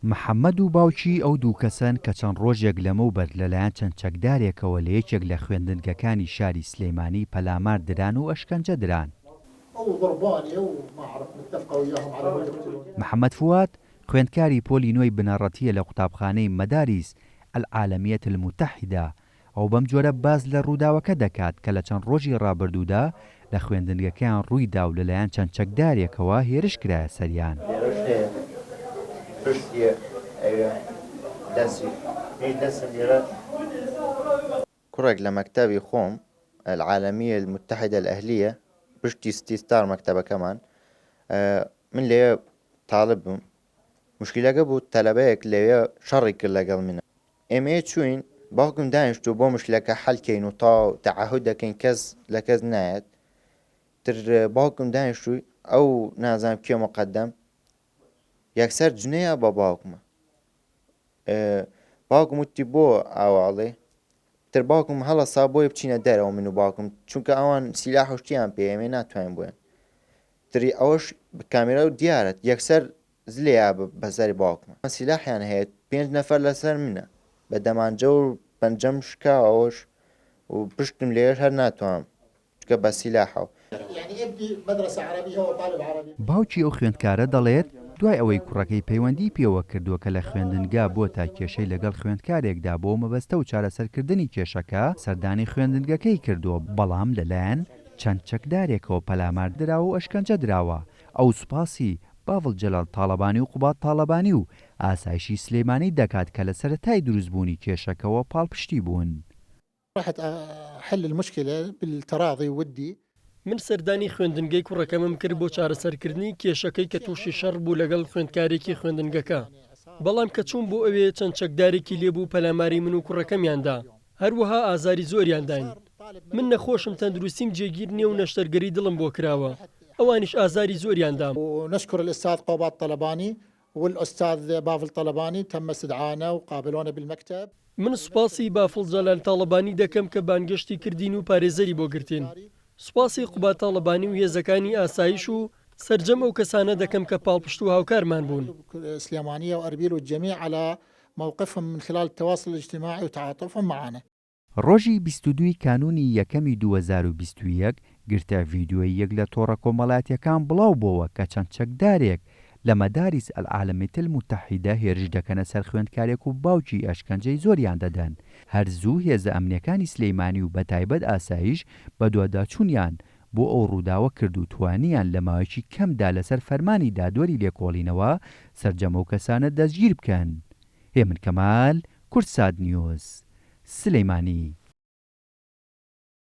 محەمەد و باوکی ئەو دوو کەسەن کە چەند ڕۆژێک لەمەوبەر لەلایەن چەند چەکدارێکەوە لە یەکێک لە خوێندنگەکانی شاری سلێمانی پەلامار دران و ئەشکەنجە دران. محەمەد فواد، خوێندکاری پۆلی نۆی بنەڕەتییە لە قوتابخانەی مەداریس العالمیە المتحدە، ئەو بەم جۆرە باس لە ڕووداوەکە دەکات کە لە چەند ڕۆژی ڕابردوودا لە خوێندنگەکەیان ڕوویدا و لەلایەن چەند چەکدارێکەوە هێرش کرایە سەریان. لێرەش هەیە پشتیە ئەوێ دەسی منیش دەسم لێرە. کوڕێک لە مەکتەبی خۆم، العالمیە المتحدە الاهلیە، پشتی ستی ستار مەکتەبەکەمان، من لەوێ تاڵب بووم، موشکیلەکە بوو تەلەبەیەک لەوێ شەڕی کرد لەگەڵ منە، ئێمەیە چووین باوکم دانیشتوو بۆ مشکلەکە حەل کەین و تەواو تەعەهود دەکەین کەس لە کەس نایەت تر باوکم دانیشتووی ئەو نازانم کێ مقدم یەکسەر جنەیە بە باوکمە باوکم وتی بۆ ئاواڵێ تر باوکم هەڵەسا بۆی بچینە دەرەوە من و باوکم چونکە ئەوان سیلاح و شتیان پێ ئێمە ناتوانین بۆیان تری ئەوەش کامێرا و دیارەت یەکسەر زلەیا بەسەری باوکمە سیلاحیان هەیە پێنج نەفەر لەسەر منە بە دەمانجە و پەنجەم شکاوەش و پشتم لێش هەر ناتوانم چونکە بە سیلاحەوە. باوکی ئەو خوێندکارە دەڵێت، دوای ئەوەی کوڕەکەی پەیوەندیی پێوە کردووە کە لە خوێندنگا بۆتە کێشەی لەگەڵ خوێندکارێکدا بۆ مەبەستە و چارەسەرکردنی کێشەکە سەردانی خوێندنگەکەی کردووە بەڵام لەلایەن چەند چەکدارێکەوە پەلامار دراوە و ئەشکەنجە دراوە ئەو سوپاسی بافڵ جەلال تاڵەبانی و قوباد تاڵەبانی و ئاسایشی سلێمانی دەکات کە لە سەرەتای دروستبوونی کێشەکەوە پاڵپشتی بوون. رحت احل المشکلە بالتراضی ودی. من سەردانی خوێندنگەی کوڕەکەمم کرد بۆ چارەسەرکردنی کێشەکەی کە تووشی شەڕ بوو لەگەڵ خوێندکارێکی خوێندنگەکە، بەڵام کە چووم بۆ ئەوێ چەند چەکدارێکی لێبوو پەلاماری من و کوڕەکەمیان دا، هەروەها ئازاری زۆریان داین. من نەخۆشم تەندروستیم جێگیر نییە و نەشتەرگەری دڵم بۆ کراوە، ئەوانیش ئازاری زۆریان دام. ونشكر الاستاذ قوباد طلبانی والاستاذ بافل طلبانی تم استدعانا وقابلونا بالمكتب. من سوپاسی بافڵ جەلال تاڵەبانی دەکەم کە بانگێشتی کردین و پارێزەری بۆ گرتین. سوپاسی قوباد تاڵەبانی و هێزەکانی ئاسایش و سەرجەم ئەو کەسانە دەکەم کە پاڵپشت و هاوکارمان بوون. سلێمانیە واربیل والجميع على موقفهم من خلال التواصل الاجتماعي وتعاطفهم معنا. ڕۆژی 22 ی کانوونی یەکەمی 2021 گرتە ڤیدیۆییەک لە تۆڕە کۆمەڵایەتییەکان بڵاو بۆوە کە چەند چەکدارێک لە مەداریس العالمیە المتحدە هێرش دەکەنە سەر خوێندکارێک و باوکی ئەشکەنجەی زۆریان دەدەن. هەر زوو هێزە ئەمنییەکانی سلێمانی و بەتایبەت ئاسایش بەدواداچوونیان بۆ ئەو ڕووداوە کرد و توانیان لە ماوەیەکی کەمدا لەسەر فەرمانی دادوەری لێکۆڵینەوە سەرجەم ئەو کەسانە دەستگیر بکەن. هێمن کەمال، کوردسات نیوز، سلیمانی.